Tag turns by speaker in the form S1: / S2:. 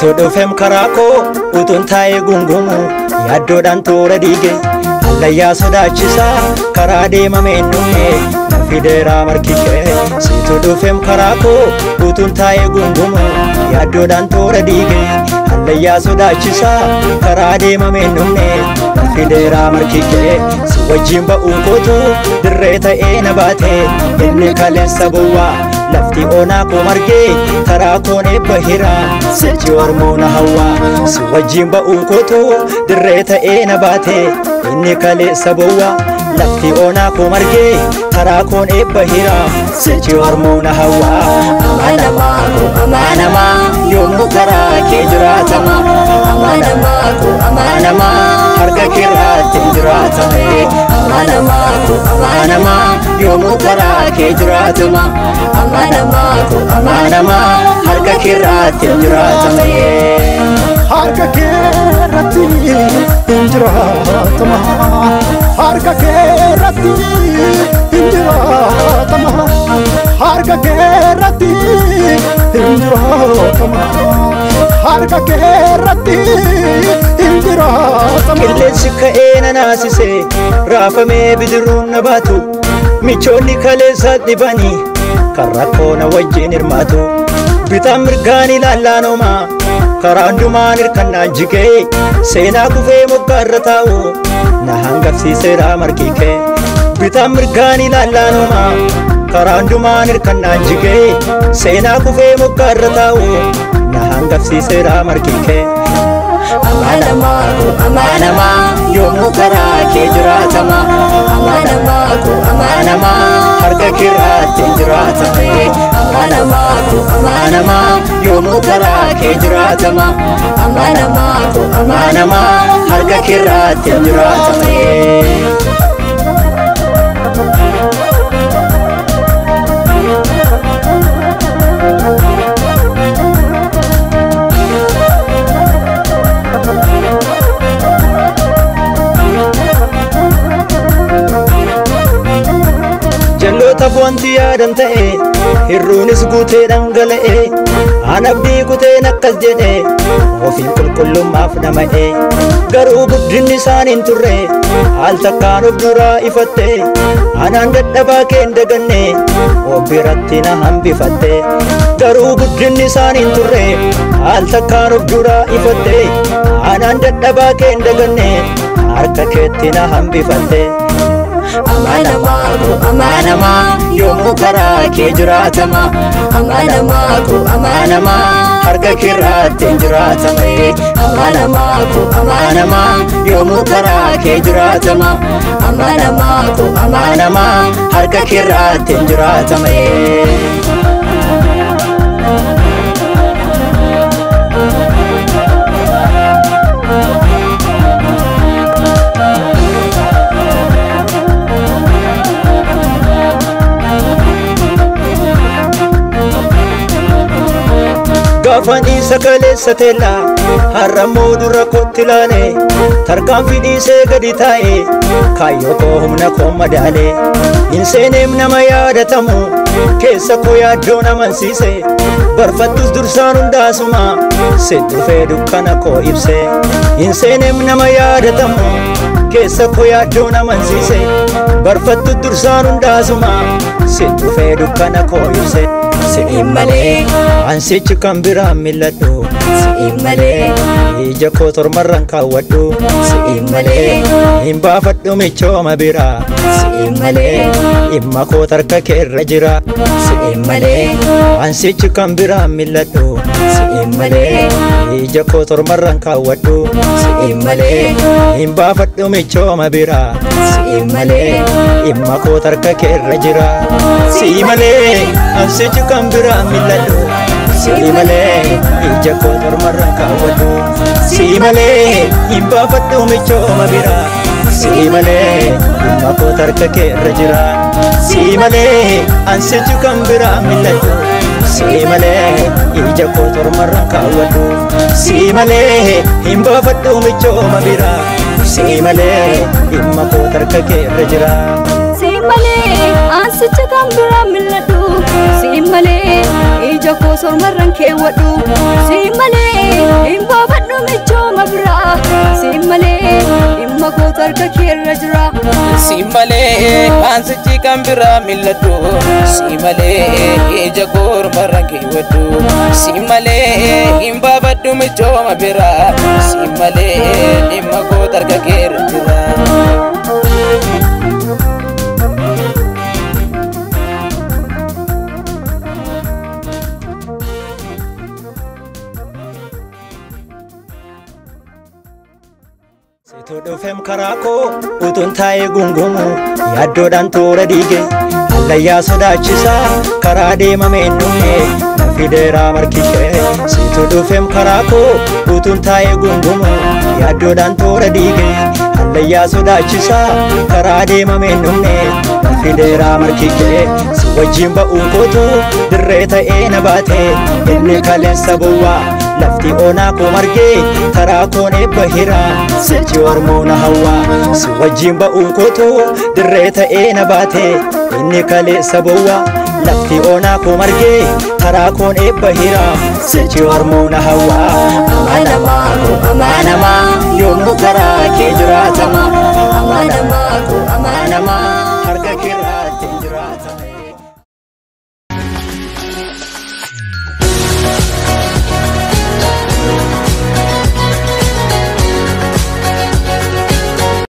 S1: Situ dhufeem karaa koo utuun taa'ee gungumu yaaddoodhaan toora diige hallayyaa sodaachisaa karaa deemame hin dhumne na fideeraa marki kee. Situ dhufeem karaa koo utuun taa'ee gungumu yaaddoodhaan toora diige hallayyaa sodaachisaa karaa deemame hin dhumne na fideeraa marki kee. Si wajjin ba'uun kootu dirree ta'ee na baate inni kaleessa bowwaa lafti onaa koo margee karaa koon eebba hiraa sichi hormoona hawwaa. Si wajjin ba'uun kootu dirree ta'ee na baate inni kaleessa bowwaa lafti onaa koo margee karaa koon eebba hiraa sichi hormoona hawwaa. Amanamaa koo amanamaa yoomuu karaa kee jiraatama. Amanamaa koo amanamaa harka keerratti jiraatame. Amanamaa koo amanamaa yoomuu karaa kee jiraatama. Amanamaa koo amanamaa harka keerratti jiraatame.
S2: Harka keerratti jiraatama. Harka keerratti jiraatama. Harka keerratti jiraatama. Harka keerratti jiraatama.
S1: Qilleensi ka'ee na naasise raafamee bidiruun na baatu michoonni kaleessa dhibanii kan rakkoo na wajjin hirmaatu bitaan mirgaan ilaallaan karaa hundumaan hirkannaan jigee seenaa kufee moggaarra taa'u na hangafsiiseera margi kee. Bitaan mirgaan ilaallaan karaa hundumaan hirkannaan jigee seenaa kufee moggaarra taa'u na hangafsiiseera margi kee. Amanamaa koo amanamaa yoomuu karaa kee jiraatama. Amanamaa koo amanamaa harka keerratti jiraatame. Amanamaa koo amanamaa yoomuu karaa kee jiraatama. Amanamaa koo amanamaa harka keerratti jiraatame. Jalloota wanti yaadan ta'e hirruunis guutee dhangala'e an abdii kuteen akkas jedhe ofiin qulqullummaaf dhama'e garuu guddinni isaan hin turre al takkaan of duraa ifatte anaan dadhabaa kee hin daganne of biratti na hambifatte garuu guddinni isaan hin turre al takkaan of duraa ifatte anaan dadhabaa kee hin daganne harka keetti na hambifatte. Amanamaa koo amanamaa yoomuu karaa kee jiraatama. Amanamaa koo amanamaa harka keerratti jiraatame. Amanamaa koo amanamaa yoomuu karaa kee jiraatama. Amanamaa koo amanamaa harka keerratti jiraatame. Gaafaan isa kaleessa teellaa har'ammoo dura kootti ilaale tarkaanfii dhiisee gadi taa'e kaayyoo koo humna koo madaale hin seeneem nama yaadatamu keessa koo yaaddoon amansiise barfattus dursaan hundaasuma si dhufee dukkana koo ibse hin seeneem nama yaadatamu keessa koo yaaddoon amansiise barfattus dursaan hundaasuma si dhufee dukkana koo ibse. Si'i malee ansichi kan biraan mil'adhu. Si'i malee ija koo tormarraan kaawwadhu. Si'i malee hin baafadhu michooma biraa. Si'i malee dhimma koo tarka keerra jira. Si'i malee ansichi kan biraan mil'adhu. Si'i malee ija koo tormarraan kaawwadhu. Si'i malee hin baafadhu michooma biraa. Si'i malee dhimma koo tarka keerra jira. Si'i malee ansichi kan biraan mil'adhu. Si'i malee ija koo tormarraan kaawwadhu. Si'i malee hin baafadhu michooma biraa. Si'i malee dhimma koo tarka keerra jira. Si'i malee ansichi kan biraan mil'adhu. Si'i malee ija koo tormarraan kaawwadhu. Si'i malee hin baafadhu michooma biraa. Si'i malee dhimma koo tarka keerra jira.
S3: Si'i malee ansichi kan biraan mil'adhu. Si'i malee ija Ija koo sormarran keewwadhu. Si malee hin baafadhu michooma biraa. Si malee dhimma kootu harka keerra jira.
S4: Si malee haansichi kan biraa mil'adhu. Si malee ija kormarraan keewwadhu. Si malee hin baafadhu michooma biraa. Si malee dhimma kootu harka keerra jira.
S1: Situ dhufeem karaa koo utuun taa'ee gungumu yaaddoodhaan toora diige hallayyaa sodaachisaa karaa deemame hin dhumne na fideeraa markishee. Situ dhufeem karaa koo utuun taa'ee gungumu yaaddoodhaan toora diige hallayyaa sodaachisaa karaa deemame hin dhumne na fideeraa markishee. Si wajjin ba'uu kootu dirree ta'ee na baate inni kaleessa bowwaa lafti onaa koo margee karaa koon eebba hiraa sichi hormoona hawwaa. Si wajjin ba'uu kootu dirree ta'ee na baate inni kaleessa bowwaa lafti onaa koo margee karaa koon eebba hiraa sichi hormoona hawwaa. Amanamaa koo amanamaa yoomuu karaa kee jiraatama. Amanamaa koo amanamaa harka kee.